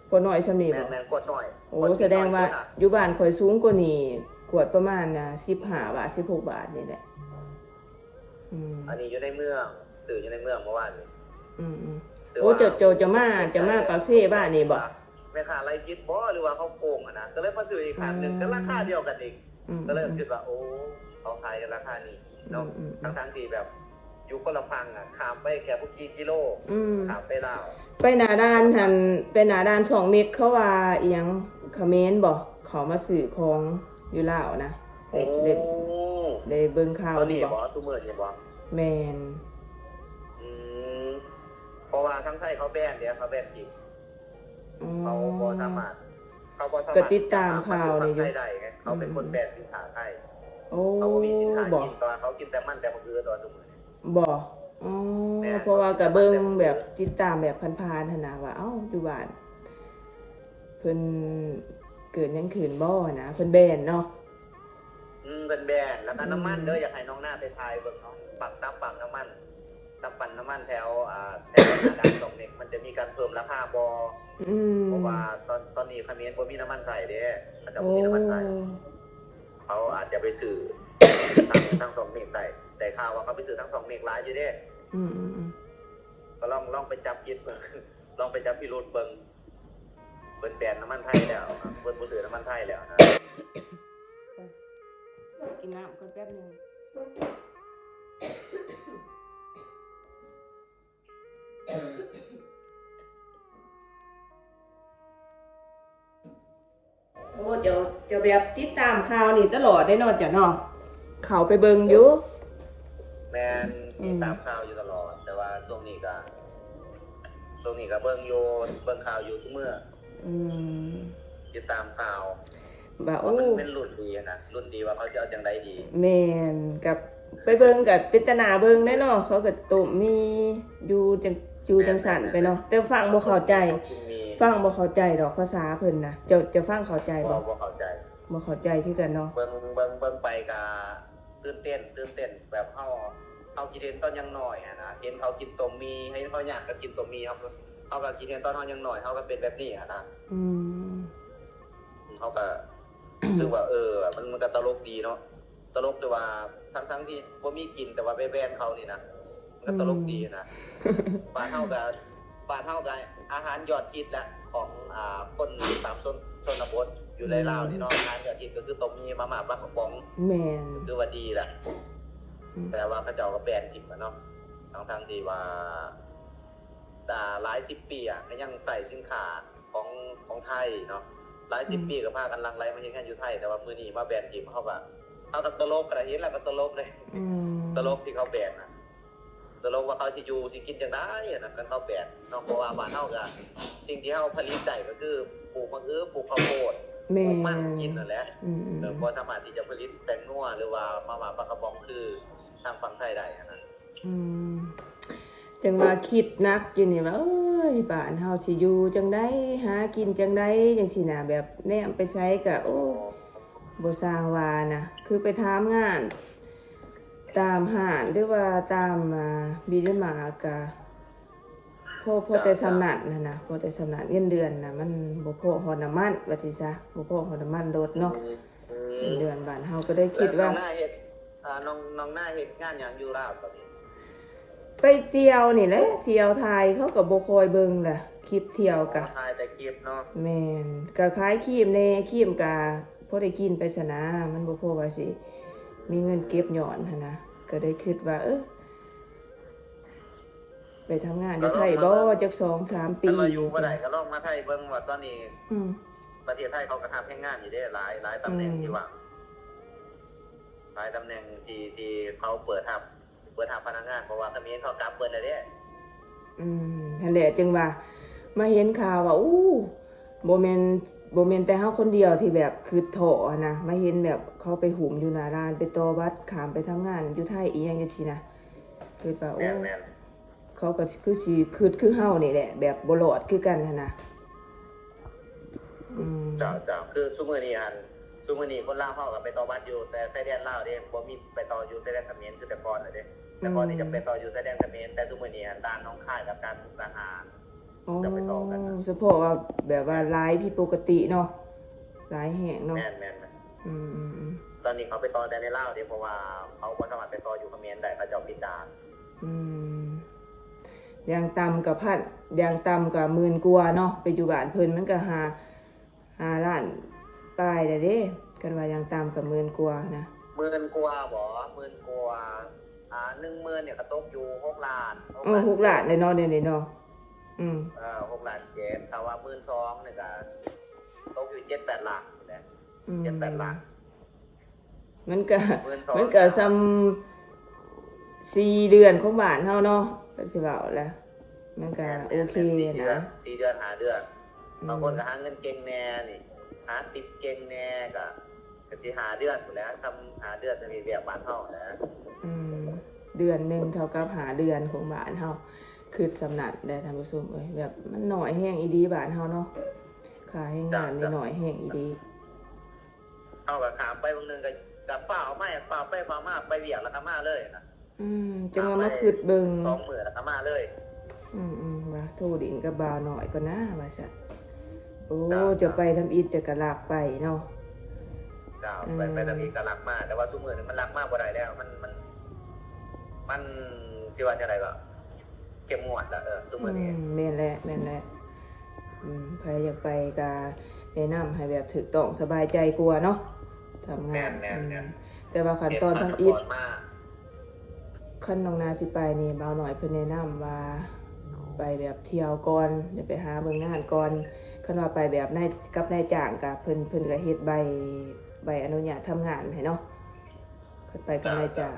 ຂວດນ້ອຍສ່ຳນີ້ບໍ່? ແມ່ນໆ ຂວດນ້ອຍ. ໂອ້ ຂວດ ສະແດງວ່າ ນ້ອຍສຸດນະ ຢູ່ບ້ານຂ້ອຍສູງກວ່ານີ້ ຂວດປະມານ ອ່າ ສິບຫ້າບາດ ສິບຫົກບາດນີ້ແຫຼະ. ອືມ ອັນນີ້ຢູ່ໃນເມືອງ ຊື້ຢູ່ໃນເມືອງເມື່ອວານນີ້. ອືມໆ ໂອ້ ເຈົ້າ ເຈົ້າ ເຈົ້າມາ ເຈົ້າມາປາກເຊວານນີ້ບໍ່? ແມ່ຄ້າໄລ່ຜິດບໍ່ ຫຼືວ່າເຂົາໂກງຫັ້ນນະ ກໍເລີຍມາຊື້ອີກຄັນໜຶ່ງ ກໍລາຄາດຽວກັນອີກ. ອືມ ກໍເລີຍຄິດວ່າ ໂອ້ ເຂົາຂາຍກັນລາຄານີ້ເນາະ. ອືມໆໆ ທັງໆທີ່ແບບຢູ່ຄົນລະຝັ່ງນະ ຂ້າມໄປແຄ່ບໍ່ກີ່ກິໂລ ອືມ ຂ້າມໄປລາວ. ໄປໜ້າດ່ານຫັ້ນ ໄປໜ້າດ່ານຊ່ອງເມັກ ເຂົາວ່າອີຫຍັງ ຂະເໝນບໍ່ ເຂົາມາຊື້ຂອງຢູ່ລາວນະ. ໄດ້ ໂອ້ ໄດ້ ໄດ້ເບິ່ງຂ່າວຢູ່ບໍ່? ຕອນນີ້ບໍ່? ຊຸມື້ນີ້ບໍ່? ແມ່ນ. ອືມ ເພາະວ່າທາງໄທເຂົາແບນເດ້ ເຂົາແບນຈີນ. ອໍ ເຂົາບໍ່ສາມາດ ເຂົາບໍ່ສາມາດ ກໍຕິດຕາມຂ່າວນີ້ຢູ່ ຈະຂ້າມມາສູ່ຝັ່ງໄທໄດ້ໄງ ເຂົາເປັນຄົນ ອືມ ແບນສິນຄ້າໄທ. ໂອ້ ເຂົາບໍ່ມີສິນຄ້າກິນ ແຕ່ວ່າເຂົາກິນແຕ່ມັນແຕ່ໝາກອືດ ວ່າຊຸມື້ນີ້. ບໍ່? ອໍ ແມ່ນ ເພາະວ່າກໍເບິ່ງແບບຕິດຕາມແບບຜ່ານໆຫັ້ນນະ ວ່າ ເອົ້າ ຢູ່ບ້ານເພິ່ນເກີດຫຍັງຂຶ້ນບໍ່ຫັ້ນນະ ເພິ່ນແບນເນາະ. ອືມ ເພິ່ນແບນ ແລ້ວກໍນ້ຳມັນເດີ ອືມ ຢາກໃຫ້ນ້ອງນາໄປຖ່າຍເບິ່ງເນາະ ປັກ ຕາມປ້ຳນ້ຳມັນ ຕາມປ້ຳນ້ຳມັນແຖວ ອ່າ ແຖວໜ້າດ່ານຊ່ອງເມັກ ມັນຈະມີການເພີ່ມລາຄາບໍ່? ອືມ ເພາະວ່າຕອນ ຕອນນີ້ຂະເໝນບໍ່ມີນ້ຳມັນໃຊ້ເດ້ ເຂົາເຈົ້າບໍ່ມີນ້ຳມັນໃຊ້. ໂອ້ ເຂົາອາດຈະໄປຊື້ທາງ ທາງຊ່ອງເມັກໄດ້ ໄດ້ຂ່າວວ່າເຂົາໄປຊື້ທາງຊ່ອງເມັກຫຼາຍຢູ່ເດ້. ອືມໆໆ ກໍລອງ ລອງໄປຈັບຜິດເບິ່ງ ລອງໄປຈັບພິລຸດເບິ່ງ. ເພິ່ນແບນນ້ຳມັນໄທແລ້ວ ເພິ່ນບໍ່ຊື້ນ້ຳມັນໄທແລ້ວນະ. ໄປກິນນ້ຳກ່ອນແປັບໜຶ່ງ. ໂອ້ ເຈົ້າ ເຈົ້າແບບຕິດຕາມຂ່າວນີ້ຕະຫຼອດເດ້ເນາະ ເຈົ້າເນາະ ເຂົ້າໄປເບິ່ງຢູ່. ແມ່ນ ອືມ ຕິດຕາມຂ່າວຢູ່ຕະຫຼອດ ແຕ່ວ່າຊ່ວງນີ້ກະ ຊ່ວງນີ້ກະເບິ່ງຢູ່ ເບິ່ງຂ່າວຢູ່ຊຸມື້. ອືມ ຕິດຕາມຂ່າວ ວ່າ ໂອ້ ວ່າມັນເປັນລຸ້ນດີຫັ້ນນະ ລຸ້ນດີວ່າເຂົາຊິເອົາຈັ່ງໃດດີ. ແມ່ນ ກັບໄປເບິ່ງກໍເປັນຕາໜ້າເບິ່ງແດ່ເນາະ ເຂົາກໍຕົ້ມໝີ່ຢູ່ຈັ່ງ ຢູ່ຈັ່ງຊັ້ນໄປເນາະ. ແມ່ນໆໆ ແຕ່ຟັງບໍ່ເຂົ້າໃຈ ເຂົາກິນໝີ່ ຟັງບໍ່ເຂົ້າໃຈດອກພາສາເພິ່ນນະ. ເຈົ້າ ເຈົ້າຟັງເຂົ້າໃຈບໍ່? ບໍ່ ບໍ່ເຂົ້າໃຈ ບໍ່ເຂົ້າໃຈຄືກັນເນາະ. ເບິ່ງ ເບິ່ງ ເບິ່ງໄປກໍຕື່ນເຕັ້ນ ຕື່ນເຕັ້ນ ແບບເຮົາ ເຮົາຄິດເຫັນຕອນຍັງນ້ອຍຫັ້ນນະ ເຫັນເຂົາກິນຕົ້ມໝີ່ ເຫັນເຂົາຍ່າງກໍກິນຕົ້ມໝີ່ ເຮົາ ເຮົາກໍຄິດເຫັນຕອນເຮົາຍັງນ້ອຍ ເຮົາກໍເປັນແບບນີ້ຫັ້ນນະ. ອືມ ເຮົາກໍ ຮູ້ສຶກວ່າ ເອີ ມັນ ມັນກໍຕະຫຼົກດີເນາະ ຕະຫຼົກທີ່ວ່າທັງໆທີ່ບໍ່ມີກິນ ແຕ່ວ່າໄປແບນເຂົານີ້ນະ ມັນກໍຕະຫຼົກດີນະ. ອືມ ບ້ານເຮົາກໍ ບ້ານເຮົາກໍອາຫານຍອດຮິດລະຂອງ ອ່າ ຄົນຕາມຊົນ ຊົນນະບົດຢູ່ໃນລາວນີ້ເນາະ. ອືມ ອາຫານຍອດຮິດກໍຄືຕົ້ມໝີ່ ມາມ່າ ປາກະປ໋ອງ. ແມ່ນ ກໍຄືວ່າດີລະ. ອືມ ແຕ່ວ່າເຂົາເຈົ້າກໍແບນຖິ້ມລະເນາະ ທັງໆທີ່ວ່າ ອ່າ ຫຼາຍສິບປີອະ ກໍຍັງໃຊ້ສິນຄ້າຂອງ ຂອງໄທເນາະ. ຫຼາຍສິບ ອືມ ປີກໍພາກັນຫຼັ່ງໄຫຼມາເຮັດງານຢູ່ໄທ ແຕ່ວ່າມື້ນີ້ມາແບນຖິ້ມ ເຮົາກໍ ເຮົາກໍຕະຫຼົກນະ ເຫັນແລ້ວກໍຕະຫຼົກເດ້. ອືມ ຕະຫຼົກທີ່ເຂົາແບນນະ ຕະຫຼົກວ່າເຂົາຊິຢູ່ຊິກິນຈັ່ງໃດຫັ້ນນະ ຄັນເຂົາແບນເນາະ. ເພາະວ່າບ້ານເຮົາກໍ ສິ່ງທີ່ເຮົາຜະລິດໄດ້ກໍຄືປູກໝາກອື ປູກເຂົ້າໂພດ ແມ່ນ ປູກມັນກິນຫັ້ນແຫຼະ. ອືມໆໆ ເອີ ບໍ່ສາມາດທີ່ຈະຜະລິດແປ້ງນົວ ຫຼືວ່າມາມ່າ ປາກະປ໋ອງ ຄືທາງຝັ່ງໄທໄດ້ຫັ້ນນະ. ອືມ ຈັ່ງວ່າຄິດໜັກຢູ່ນີ້ວ່າ ເອີຍ ບ້ານເຮົາຊິຢູ່ຈັ່ງໃດ ຫາກິນຈັ່ງໃດ ຈັ່ງຊີ້ນະ. ແບບແນມໄປໃສກະ ໂອ້ ບໍ່ຊ່າງວ່ານະ ຄືໄປຖາມງານຕາມຮ້ານ ຫຼືວ່າຕາມ ອ່າ ບີດີມາກະ ພໍ ພໍແຕ່ສ່ຳນັ້ນຫັ້ນນະ ພໍແຕ່ສ່ຳນັ້ນ ເງິນເດືອນນະ ມັນບໍ່ພໍຮອດນ້ຳມັນ ວ່າຊີ້ຊະ ບໍ່ພໍຮອດນ້ຳມັນລົດເນາະ. ເງິນເດືອນບ້ານເຮົາ ກໍເລີຍຄິດວ່າ ນ້ອງນາເຮັດ ອ່າ ນ້ອງ ນ້ອງນາເຮັດງານຫຍັງຢູ່ລາວຕອນນີ້? ໄປທ່ຽວນີ້ແຫຼະ ທ່ຽວຖ່າຍ ເຂົາກໍບໍ່ຄ່ອຍເບິ່ງລະ ຄລິບທ່ຽວກະ ອໍ ຖ່າຍແຕ່ຄລິບເນາະ. ແມ່ນ ກໍຂາຍຄຣີມແດ່ ຄຣີມກະພໍໄດ້ກິນໄປຊັ້ນນະ ມັນບໍ່ພໍວ່າຊິມີເງິນເກັບຍ້ອນຫັ້ນນະ ກໍໄດ້ຄິດວ່າ ເອີ ໄປທຳງານຢູ່ໄທບໍ່ ຈັກສອງສາມປີ ຄັນວ່າຢູ່ບໍ່ໄດ້ກໍລອງມາໄທເບິ່ງ ວ່າຕອນນີ້ ອືມ ປະເທດໄທເຂົາກໍຮັບແຮງງານຢູ່ເດ້ ຫຼາຍ ຫຼາຍຕຳແໜ່ງ ອືມ ທີ່ວ່າງ ຫຼາຍຕຳແໜ່ງທີ່ ທີ່ເຂົາເປີດຮັບ ເປີດຮັບພະນັກງານ ເພາະວ່າຂະເໝນເຂົາກັບເບິດແລ້ວເດ້. ອືມ ຫັ້ນແຫຼະ ຈຶ່ງວ່າມາເຫັນຂ່າວວ່າ ໂອ້ ບໍ່ແມ່ນ ບໍ່ແມ່ນແຕ່ເຮົາຄົນດຽວທີ່ແບບຄິດທໍ້ຫັ້ນນະ ມາເຫັນແບບເຂົາໄປຫຸ້ມຢູ່ໜ້າດ່ານ ໄປຕໍ່ບັດຂ້າມໄປທຳງານຢູ່ໄທອີ່ຫຍັງຈັ່ງຊີ້ນະ ຄິດວ່າ ໂອ້ ແມ່ນໆ ເຂົາກໍຄືຊິຄຶດຄືເຮົານີ້ແຫຼະ ແບບບໍ່ລອດຄືກັນຫັ້ນນະ. ອືມ ເຈົ້າ ເຈົ້າ ຄືຊຸມື້ນີ້ຫັ້ນ ຊຸມື້ນີ້ຄົນລາວເຮົາກໍໄປຕໍ່ບັດຢູ່ ແຕ່ຊາຍແດນລາວເດ້ ບໍ່ມີໄປຕໍ່ຢູ່ຊາຍແດນຂະເໝນຄືແຕ່ກ່ອນແລ້ວເດ້. ແຕ່ກ່ອນນີ້ຈະໄປຕໍ່ຢູ່ຊາຍແດນຂະເໝນ ອືມ ແຕ່ຊຸມື້ນີ້ຫັ້ນ ດ່ານໜອງຄາຍກັບດ່ານມຸກດາຫານ ອໍ ຈະໄປຕໍ່ກັນ ສະເພາະວ່າແບບວ່າຫຼາຍຜິດປົກກະຕິເນາະ ຫຼາຍແຮງເນາະ. ແມ່ນໆ ອືມໆໆ ຕອນນີ້ເຂົາໄປຕໍ່ແຕ່ໃນລາວເດ້ ເພາະວ່າເຂົາບໍ່ສາມາດໄປຕໍ່ຢູ່ຂະເໝນໄດ້ ເຂົາເຈົ້າປິດດ່ານ. ອືມ ຢ່າງຕ່ຳກໍພັນ ຢ່າງຕ່ຳກໍໝື່ນກວ່າເນາະ ໄປຢູ່ບ້ານເພິ່ນມັນກໍຫ້າ ຫ້າລ້ານປາຍແລ້ວເດ້ ຄັນວ່າຢ່າງຕ່ຳກໍໝື່ນກວ່ານະ. ໝື່ນກວ່າບໍ? ໝື່ນກວ່າ ອ່າ ໜຶ່ງໝື່ນນີ້ກໍຕົກຢູ່ຫົກລ້ານ ຫົກ ເອີ ຫົກລ້ານເດ້ເນາະ ດຽວນີ້ເນາະ. ອືມ ເອີ ຫົກລ້ານເຈັດ ຖ້າວ່າໝື່ນສອງນີ້ກໍຕົກຢູ່ເຈັດແປດລ້ານພຸ້ນແຫຼະ ອືມ ເຈັດແປດລ້ານ. ມັນກະ ມັນກະສ່ຳສີ່ເດືອນຂອງບ້ານເຮົາເນາະ ກໍຊິເວົ້າແລ້ວ ມັນກະ ແມ່ນໆ ໂອເຄ ສີ່ເດືອນນະ ສີ່ເດືອນ ຫ້າເດືອນ. ອືມ ບາງຄົນກໍຫາເງິນເກັ່ງແດ່ນີ້ ຫາຕິບເກັ່ງແດ່ ກໍ ກໍຊິຫ້າເດືອນພຸ້ນແຫຼະ ສ່ຳຫ້າເດືອນທຳອິດວຽກບ້ານເຮົາແຫຼະ. ອືມ ເດືອນໜຶ່ງເທົ່າກັບຫ້າເດືອນຂອງບ້ານເຮົາ ຄິດສ່ຳນັ້ນແຫຼະທ່ານຜູ້ຊົມເອີຍ ແບບມັນໜ້ອຍແຮງອີ່ຫຼີບ້ານເຮົາເນາະ ຄ່າແຮງງານນີ້ໜ້ອຍແຮງອີ່ຫຼີ. ເຮົາກໍຂ້າມໄປເບິ່ງໜຶ່ງ ກໍ ກໍຟ້າວມາ ຟ້າວໄປຟ້າວມາ ໄປວຽກແລ້ວກໍມາເລີຍນະ. ອືມ ຈັ່ງວ່າມາຄິດເບິ່ງ ສອງມື້ແລ້ວກໍມາເລີຍ. ອືມໆ ວ່າໂທຫຼິ້ນກັບບ່າວນ້ອຍກ່ອນນາວ່າຊັ້ນ. ໂອ້ ເຈົ້າ ເຈົ້າ ເຈົ້າໄປທຳອິດ ເຈົ້າກໍລັກໄປເນາະ. ເຈົ້າ ໄປ ໄປທຳອິດກໍລັກມາ ແຕ່ວ່າຊຸມື້ນີ້ມັນລັກມາບໍ່ໄດ້ແລ້ວ ມັນ ມັນ ມັນ ຊິວ່າຈັ່ງໃດກໍ ເຂັ້ມງວດລະ ເອີ ຊຸມື້ນີ້. ອືມ ແມ່ນແຫຼະ ແມ່ນແຫຼະ. ອືມ ໃຜຢາກໄປກະແນະນຳໃຫ້ແບບຖືກຕ້ອງສະບາຍໃຈກວ່າເນາະ ທຳງານ. ແມ່ນໆໆ. ອືມ ແຕ່ວ່າຂັ້ນຕອນທຳອິດ ເຮັດພາສະປອດມາ ຄັນນ້ອງນາຊິໄປນີ້ ບ່າວນ້ອຍເພິ່ນແນະນຳວ່າໄປແບບທ່ຽວກ່ອນ ໄດ້ໄປຫາເບິ່ງງານກ່ອນ. ຄັນວ່າໄປແບບນາຍ ກັບນາຍຈ້າງກະ ເພິ່ນ ເພິ່ນກະເຮັດໃບ ໃບອະນຸຍາດທຳງານໃຫ້ເນາະ. ເພິ່ນໄປກັບນາຍຈ້າງ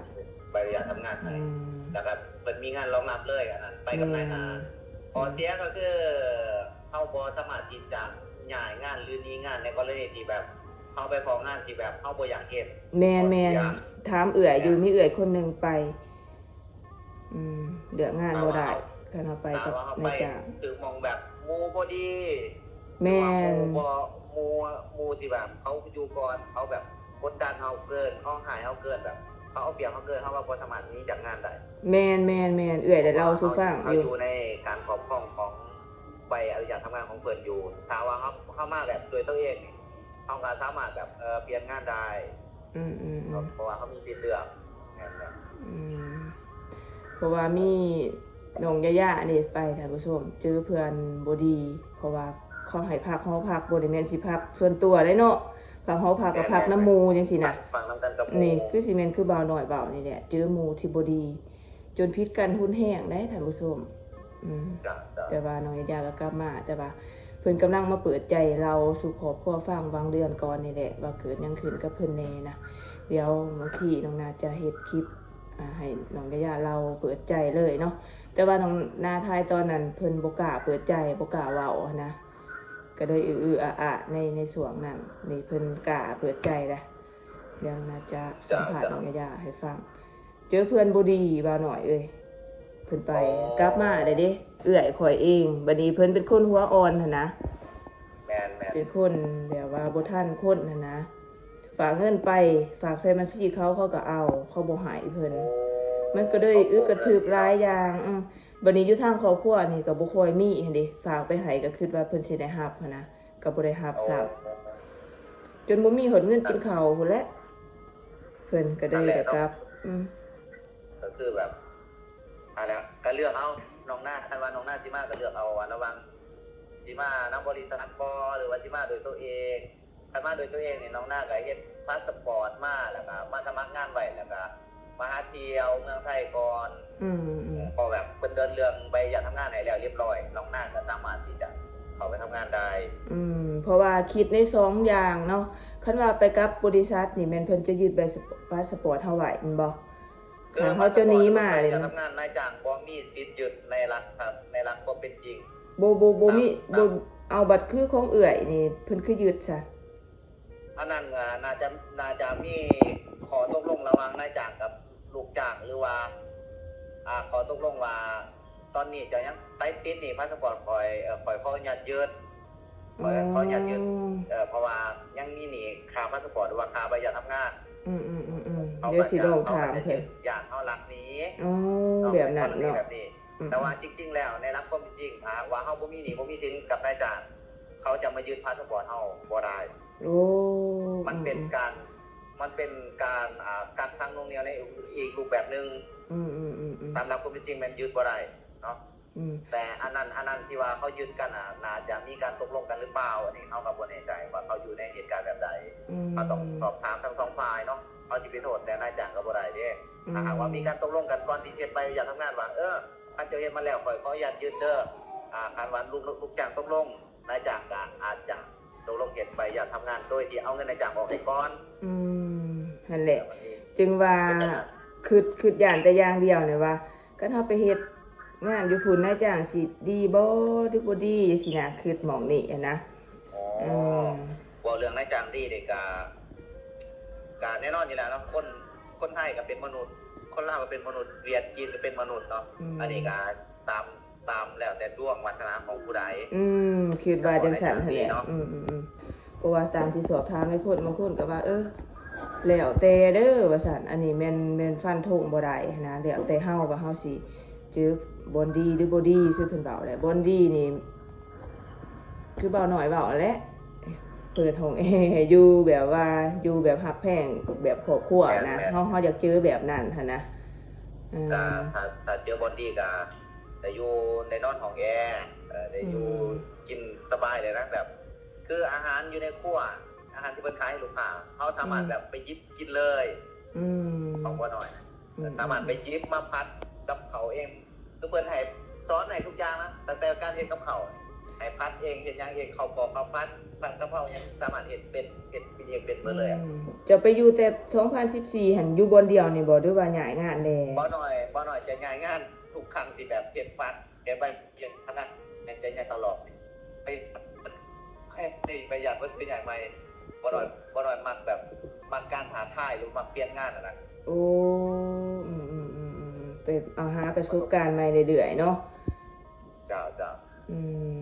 ໃບອະນຸຍາດທຳງານໃຫ້ ອືມ ແລ້ວກໍເພິ່ນມີງານລອງຮັບເລີຍ ອັນນັ້ນໄປກັບນາຍໜ້າ. ແມ່ນ ຂໍ້ເສຍກໍຄືເຮົາບໍ່ສາມາດທີ່ຈະຍ້າຍງານ ຫຼື ໜີງານ ໃນກໍລະນີທີ່ແບບເຮົາໄປພໍ້ງານທີ່ແບບເຮົາບໍ່ຢາກເຮັດ. ແມ່ນໆ ຂໍ້ເສຍ ຖາມເອື້ອຍຢູ່ ແມ່ນ ມີເອື້ອຍຄົນໜຶ່ງໄປ ອືມ ເລືອກງານບໍ່ໄດ້ ຖ້າວ່າເຮົາ ຄັນເຮົາໄປກັບນາຍຈ້າງ ຖ້າວ່າເຮົາໄປຖືກໝ່ອງແບບໝູ່ບໍ່ດີ ແມ່ນ ຫຼືວ່າໝູ່ບໍ່ ໝູ່ ໝູ່ທີ່ແບບເຂົາຢູ່ກ່ອນ ເຂົາແບບກົດດັນເຮົາເກີນ ເຂົາຮ້າຍເຮົາເກີນ ແບບເຂົາເອົາປຽບເຮົາເກີນ ເຮົາກໍບໍ່ສາມາດໜີຈາກງານໄດ້. ແມ່ນໆໆ ເອື້ອຍໄດ້ເລົ່າສູ່ຟັງຢູ່ ເພາະວ່າເຮົາ ເຮົາຢູ່ໃນການຄອບຄອງຂອງໃບອະນຸຍາດທຳງານຂອງເພິ່ນຢູ່. ຖ້າວ່າເຮົາ ເຮົາມາແບບດ້ວຍຕົວເອງນີ້ ເຮົາກໍສາມາດແບບ ເອີ ປ່ຽນງານໄດ້. ອືມໆໆ ເພາະ ເພາະວ່າເຮົາມີສິດເລືອກ. ແມ່ນໆ ອືມ ເພາະວ່າມີນ້ອງຢາຢານີ້ໄປ ທ່ານຜູ້ຊົມ ເຈີເພື່ອນບໍ່ດີ ເພາະວ່າເຂົາໃຫ້ພັກຫໍພັກ ບໍ່ໄດ້ແມ່ນຊິພັກສ່ວນຕົວເດ້ເນາະ ພັກຫໍພັກກໍ ແມ່ນໆ ພັກນຳໝູ່ຈັ່ງຊີ້ນະ. ພັກນຳກັນກັບໝູ່ ນີ້ຄືຊິແມ່ນຄືບ່າວນ້ອຍເວົ້ານີ້ແຫຼະ ເຈີໝູ່ທີ່ບໍ່ດີ ຈົນຜິດກັນຮຸນແຮງເດ້ທ່ານຜູ້ຊົມ. ອືມ ເຈົ້າໆ ແຕ່ວ່ານ້ອງຢາຢາກໍກັບມາ ແຕ່ວ່າເພິ່ນກຳລັງມາເປີດໃຈເລົ່າສູ່ຄອບຄົວຟັງ ຫວ່າງເດືອນກ່ອນນີ້ແຫຼະ ວ່າເກີດຫຍັງຂຶ້ນກັບເພິ່ນແດ່ນະ. ດຽວບາງທີນ້ອງນາຈະເຮັດຄລິບ ອ່າ ໃຫ້ນ້ອງຢາຢາເລົ່າເປີດໃຈເລີຍເນາະ. ແຕ່ວ່ານ້ອງນາຖ່າຍຕອນນັ້ນ ເພິ່ນບໍ່ກ້າເປີດໃຈ ບໍ່ກ້າເວົ້າຫັ້ນນະ ກໍເລີຍອືໆອາໆ ໃນ ໃນຊ່ວງນັ້ນ. ນີ້ເພິ່ນກ້າເປີດໃຈແລ້ວ. ດຽວນາຈະສຳພາດ ເຈົ້າ ນ້ອງຢາຢາໃຫ້ຟັງ. ເຈີເພື່ອນບໍ່ດີ ບ່າວນ້ອຍເອີຍ ເພິ່ນໄປ ໂອ້ ກັບມາໄດ້ເດ້ ເອື້ອຍຂ້ອຍເອງ. ບັດນີ້ເພິ່ນເປັນຄົນຫົວອ່ອນຫັ້ນນະ ແມ່ນໆ ເປັນຄົນແບບວ່າບໍ່ທັນຄົນຫັ້ນນະ ຝາກເງິນໄປ ຝາກໃສ່ບັນຊີເຂົາ ເຂົາກໍເອົາ ເຂົາບໍ່ໃຫ້ເພິ່ນ. ໂອ້ ມັນກໍເລີຍອຶກກະທຶກຫຼາຍຢ່າງ. ອືມ ບັດນີ້ຢູ່ທາງຄອບຄົວນີ້ກໍບໍ່ຄ່ອຍມີຫັ້ນເດ້ ຝາກໄປໃຫ້ກໍຄິດວ່າເພິ່ນຊິໄດ້ຮັບຫັ້ນນະ ກໍບໍ່ໄດ້ຮັບຊ້ຳ ໂອ້ ຈົນບໍ່ມີຮອດເງິນກິນເຂົ້າພຸ້ນແຫຼະ ເພິ່ນກໍເລີຍໄດ້ກັບ ອືມ ກໍຄືແບບ ອັນນັ້ນແຫຼະ ກໍເລືອກເອົາ ນ້ອງນາ ຄັນວ່ານ້ອງນາຊິມາກໍເລືອກເອົາ ອັນລະຫວ່າງຊິມານຳບໍລິສັດບໍ່ ຫຼືວ່າຊິມາໂດຍຕົວເອງ. ຄັນມາໂດຍຕົວເອງນີ້ ນ້ອງນາກໍເຮັດພາສະປອດມາ ແລ້ວກໍມາສະໝັກງານໄວ້ ແລ້ວກໍມາຫາທ່ຽວເມືອງໄທກ່ອນ ອືມໆ ເພາະແບບເພິ່ນເດີນເລື່ອງໃບອະນຸຍາດທຳງານໃຫ້ແລ້ວລຽບຮ້ອຍ ນ້ອງນາກໍສາມາດທີ່ຈະເຂົ້າໄປທຳງານໄດ້ ອືມ ເພາະວ່າຄິດໃນສອງຢ່າງເນາະ ຄັນວ່າໄປກັບບໍລິສັດນີ້ແມ່ນເພິ່ນຈະຍຶດໃບສະ ພາສະປອດເຮົາໄວ້ແມ່ນບໍ່? ຄື ຖ້າເຮົາຈະໜີມານີ້ ໃບອະນຸຍາດທຳງານນາຍຈ້າງບໍ່ມີສິດຍຶດໃນຫຼັກ ໃນຫຼັກຄວາມເປັນຈິງ ບໍ່ ບໍ່ ບໍ່ມີ ຕາມ ບໍ່ ເອົາບັດຄືຂອງເອື້ອຍນີ້ ເພິ່ນຄືຍຶດຊະ? ອັນນັ້ນ ອ່າ ໜ້າຈະ ໜ້າຈະມີຂໍ້ຕົກລົງລະຫວ່າງນາຍຈ້າງກັບລູກຈ້າງ ຫຼືວ່າ ອ່າ ຂໍ້ຕົກລົງວ່າ ຕອນນີ້ເຈົ້າຍັງໄປຕິດໜີ້ພາສະປອດຂ້ອຍ ເອີ ຂ້ອຍຂໍອະນຸຍາດຍຶດ ຂ້ອຍ ອໍ ຂໍອະນຸຍາດຍຶດ ເອີ ເພາະວ່າຍັງມີໜີ້ຄ່າພາສະປອດ ຫຼືວ່າຄ່າໃບອະນຸຍາດທຳງານ ອືມໆໆໆ ເຂົາກໍ ດຽວຊິລອງຖາມເພິ່ນ ຢ້ານເຮົາລັກໜີ ອໍ ເນາະ ແບບນັ້ນເນາະ ແບບນີ້ ອືມໆ ແຕ່ວ່າຈິງໆແລ້ວ ໃນຫຼັກຄວາມເປັນຈິງ ຖ້າຫາກວ່າເຮົາບໍ່ມີໜີ້ ບໍ່ມີສິນກັບນາຍຈ້າງ ເຂົາຈະມາຍຶດພາສະປອດເຮົາບໍ່ໄດ້ ໂອ້ ມັນເປັນ ອືມໆ ການ ມັນເປັນການ ອ່າ ກັກຂັງໜ່ວງໜ່ຽວໃນອີກຮູບແບບໜຶ່ງ ອືມໆໆໆ ຕາມຫຼັກຄວາມເປັນຈິງແມ່ນຍຶດບໍ່ໄດ້ເນາະ ອືມ ແຕ່ອັນນັ້ນ ອັນນັ້ນທີ່ວ່າເຂົາຍຶດກັນນະ ໜ້າຈະມີການຕົກລົງກັນຫຼືເປົ່າ ອັນນີ້ເຮົາກໍບໍ່ແນ່ໃຈວ່າເຂົາຢູ່ໃນເຫດການແບບໃດ ອືມ ເຮົາຕ້ອງສອບຖາມທັງສອງຝ່າຍເນາະ ເຮົາຊິໄປໂທດແຕ່ນາຍຈ້າງກໍບໍ່ໄດ້ເດ້ ອືມ ຖ້າຫາກວ່າມີການຕົກລົງກັນກ່ອນທີ່ຊິເຮັດໃບອະນຸຍາດທຳງານວ່າ ເອີ ຄັນເຈົ້າເຮັດມາແລ້ວ ຂ້ອຍຂໍອະນຸຍາດຍຶດເດີ ອ່າ ຄັນວ່າລູກ ລູກຈ້າງຕົກລົງ ນາຍຈ້າງກໍອາດຈະຕົກລົງເຮັດໃບອະນຸຍາດທຳງານ ໂດຍທີ່ເອົາເງິນນາຍຈ້າງອອກໃຫ້ກ່ອນ ອືມ ຫັ້ນແຫຼະ ແບບນີ້ ຈຶ່ງວ່າ ເປັນຈັ່ງນັ້ນ ຄິດ ຄິດຢ້ານແຕ່ຢ່າງດຽວນີ້ວ່າ ຄັນເຮົາໄປເຮັດງານຢູ່ພຸ້ນ ນາຍຈ້າງຊິດີບໍ່ ຫຼືບໍ່ດີ ຈັ່ງຊີ້ນະ ຄິດໝ່ອງນີ້ຫັ້ນນະ ອໍ ເອີ ເວົ້າເລື່ອງນາຍຈ້າງດີນີ້ກະ ກະແນ່ນອນຢູ່ແລ້ວເນາະ ຄົນ ຄົນໄທກໍເປັນມະນຸດ ຄົນລາວກໍເປັນມະນຸດ ຫວຽດ ຈີນກໍເປັນມະນຸດເນາະ ອືມ ອັນນີ້ກໍຕາມ ຕາມແລ້ວແຕ່ດວງວາສະໜາຂອງຜູ້ໃດ ອືມ ຄິດວ່າຈັ່ງຊັ້ນຫັ້ນແຫຼະ ອືມໆໆ ເພາະວ່າຕາມທີ່ສອບຖາມຫຼາຍຄົນ ບາງຄົນກໍວ່າ ເອີ ແລ້ວແຕ່ເດີ ວ່າຊັ້ນ ອັນນີ້ແມ່ນ ແມ່ນຟັນທົງບໍ່ໄດ້ຫັ້ນນະ ແລ້ວແຕ່ເຮົາວ່າເຮົາຊິ ເຈີບ່ອນດີຫຼືບໍ່ດີ ຄືເພິ່ນເວົ້າແຫຼະ ບ່ອນດີນີ້ ຄືບ່າວນ້ອຍເວົ້າຫັ້ນແຫຼະ ເປີດຫ້ອງແອ ຢູ່ແບບວ່າ ຢູ່ແບບຮັກແພງ ແບບຄອບຄົວນະ ແມ່ນໆ ເຮົາ ເຮົາຢາກເຈີແບບນັ້ນຫັ້ນນະ ເອີ ກໍຖ້າ ຖ້າເຈີບ່ອນດີກໍໄດ້ຢູ່ ໄດ້ນອນຫ້ອງແອ ເອີ ໄດ້ຢູ່ ອືມ ກິນສະບາຍເລີຍນະ ແບບ ຄືອາຫານຢູ່ໃນຄົວ ອາຫານທີ່ເພິ່ນຂາຍໃຫ້ລູກຄ້າ ເຮົາສາມາດ ອືມ ແບບໄປຫຍິບກິນເລີຍ ອືມ ຂອງບ່າວນ້ອຍ ອືມ ສາມາດໄປຫຍິບມາຜັດກັບເຂົ້າເອງ ຄືເພິ່ນໃຫ້ສອນໃຫ້ທຸກຢ່າງນະ ຕັ້ງແຕ່ການເຮັດກັບເຂົ້າ ໃຫ້ຜັດເອງ ເຮັດຫຍັງເອງ ເຂົ້າປອກເຂົ້າຜັດ ຜັດກະເພົາຫຍັງ ສາມາດເຮັດເປັນ ເຮັດກິນເອງເປັນເບິດເລີຍ ອືມ ເຈົ້າໄປຢູ່ແຕ່ສອງພັນສິບສີ່ຫັ້ນ ຢູ່ບ່ອນດຽວນີ້ບໍ່ ຫຼືວ່າຍ້າຍງານແດ່? ບ່າວນ້ອຍ ບ່າວນ້ອຍຈະຍ້າຍງານທຸກຄັ້ງທີ່ແບບເຮັດຝັນ ແຕ່ໃບວຽກພະນັກແມ່ນຈະໃຫຍ່ຕະຫຼອດ ໄປ ໄປ ໄປຢາກເພິ່ນໄປຍ້າຍໃໝ່ ບໍ່ໜ້ອຍ ບໍ່ໜ້ອຍມັກແບບ ມັກການທ້າທາຍ ຫຼືມັກປ່ຽນງານຫັ້ນນະ. ໂອ້ ອືມໆໆໆ ໄປເອົາຫາປະສົບການໃໝ່ເລື້ອຍໆເນາະ. ເຈົ້າ ເຈົ້າ ອື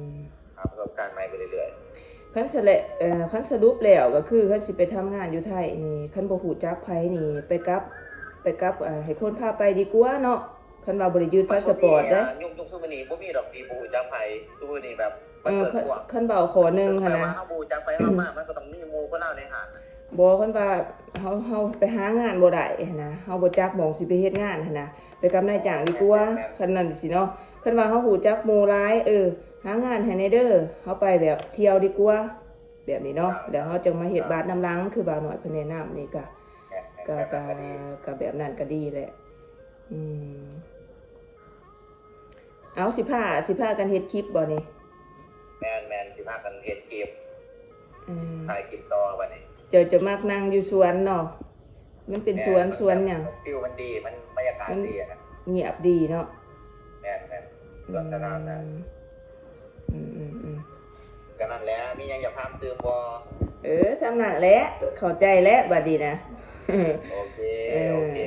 ມ ຫາປະສົບການໃໝ່ໄປເລື້ອຍໆ. ຄັນສະແລະ ເອີ ຄັນສະຫຼຸບແລ້ວກໍຄື ຄັນຊິໄປທຳງານຢູ່ໄທນີ້ ຄັນບໍ່ຮູ້ຈັກໃຜນີ້ ໄປກັບ ໄປກັບ ເອີ ໃຫ້ຄົນພາໄປດີກວ່າເນາະ. ຄັນວ່າບໍ່ໄດ້ຍຶດພາສະປອດເດ້ ຍຸກ ຍຸກຊຸມື້ນີ້ບໍ່ມີດອກທີ່ບໍ່ຮູ້ຈັກໃຜ ຊຸມື້ນີ້ແບບ ເອີ ມັນເປີດກວ້າງ ຄັນເວົ້າຂໍ້ໜຶ່ງຫັ້ນນະ ເຮົາບໍ່ຮູ້ຈັກໃຜ ເຮົາມາ ມັນກໍຕ້ອງມີໝູ່ຄົນລາວໃນຫ້າງ. ບໍ່ ຄັນວ່າເຮົາ ເຮົາໄປຫາງານບໍ່ໄດ້ຫັ້ນນະ ເຮົາບໍ່ຈັກໝ່ອງຊິໄປເຮັດງານຫັ້ນນະ ໄປກັບນາຍຈ້າງດີກວ່າ. ຄັນນັ້ນຊິເນາະ ຄັນວ່າເຮົາຮູ້ຈັກໝູ່ຫຼາຍ ເອີ ຫາງານໃຫ້ແດ່ເດີ ເຮົາໄປແບບທ່ຽວດີກວ່າ ແບບນີ້ເນາະ. ແລ້ວເຮົາຈັ່ງມາເຮັດບາດນຳຫຼັງ ຄືບ່າວນ້ອຍເພິ່ນແນະນຳນີ້ ກະ ກະ ກະ ກະແບບນັ້ນກະດີແຫຼະ. ອືມ ເອົາ ຊິພາ ຊິພາກັນເຮັດຄລິບບໍ່ນີ້? ແມ່ນໆ ຊິພາກັນເຮັດຄລິບ ອືມ ຖ່າຍຄລິບຕໍ່ບັດນີ້. ເຈົ້າຈະມັກນັ່ງຢູ່ສວນເນາະ ມັນເປັນສວນ ແມ່ນ ສວນຫຍັງ? ແບບ ວິວມັນດີ ມັນບັນຍາກາດ ມັນ ດີນະ ງຽບດີເນາະ. ແມ່ນໆ ສວນສາທາລະນະ. ອືມ ອືມໆໆ ກໍນັ້ນແຫຼະ ມີຫຍັງຢາກຖາມຕື່ມບໍ່? ເອີ ສ່ຳນັ້ນແຫຼະ ເຂົ້າໃຈແລ້ວບັດນີ້ນະ. ໂອເຄ ເອີ ໂອເຄ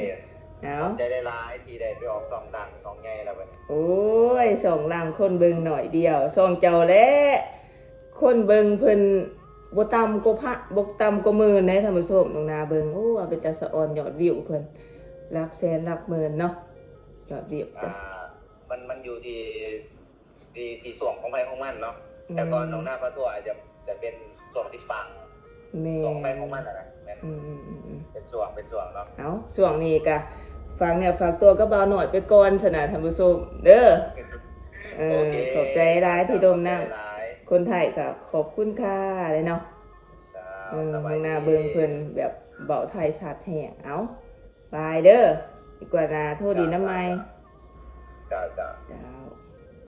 ເອົາ ຂອບໃຈຫຼາຍໆ ທີ່ໄດ້ໄປອອກຊ່ອງດັງຊ່ອງໃຫຍ່ແລ້ວບັດນີ້. ໂອ້ຍ ຊ່ອງດັງຄົນເບິ່ງໜ້ອຍດຽວ ຊ່ອງເຈົ້າແຫຼະ ຄົນເບິ່ງເພິ່ນບໍ່ຕ່ຳກວ່າພັນ ບໍ່ຕ່ຳກວ່າໝື່ນເດ້ທ່ານຜູ້ຊົມ. ນ້ອງນາເບິ່ງ ໂອ້ ວ່າເປັນຕາສະອອນ ຍອດວິວເພິ່ນຫຼັກແສນຫຼັກໝື່ນເນາະ ຍອດວິວ. ອ່າ ມັນ ມັນຢູ່ທີ່ ທີ່ ທີ່ຊ່ວງຂອງໃຜຂອງມັນເນາະ. ແຕ່ກ່ອນໜອງນາປາທົວອາດຈະ ຈະເປັນຊ່ວງທີ່ຟັງ ແມ່ນ ຊ່ວງໃຜຂອງມັນນະ ແມ່ນ ອືມໆໆໆ ເປັນຊ່ວງ ເປັນຊ່ວງເນາະ. ເອົາ ຊ່ວງນີ້ກະຝາກເນື້ອຝາກຕົວກັບບ່າວນ້ອຍໄປກ່ອນຊັ້ນນະທ່ານຜູ້ຊົມເດີ. ເອີ ໂອເຄ ຂອບໃຈຫຼາຍທີ່ລົມນຳ ຂອບໃຈຫຼາຍ. ຄົນໄທກໍຂອບຄຸນຄ່າເລີຍເນາະ. ເອີ ເບິ່ງໜ້າເບິ່ງເພິ່ນແບບເວົ້າໄທຊັດແຮງ. ເອົາ ບາຍເດີ ອີກກວ່າໜ້າໂທດິນນຳໃໝ່. ເຈົ້າ ເຈົ້າ ເຈົ້າ.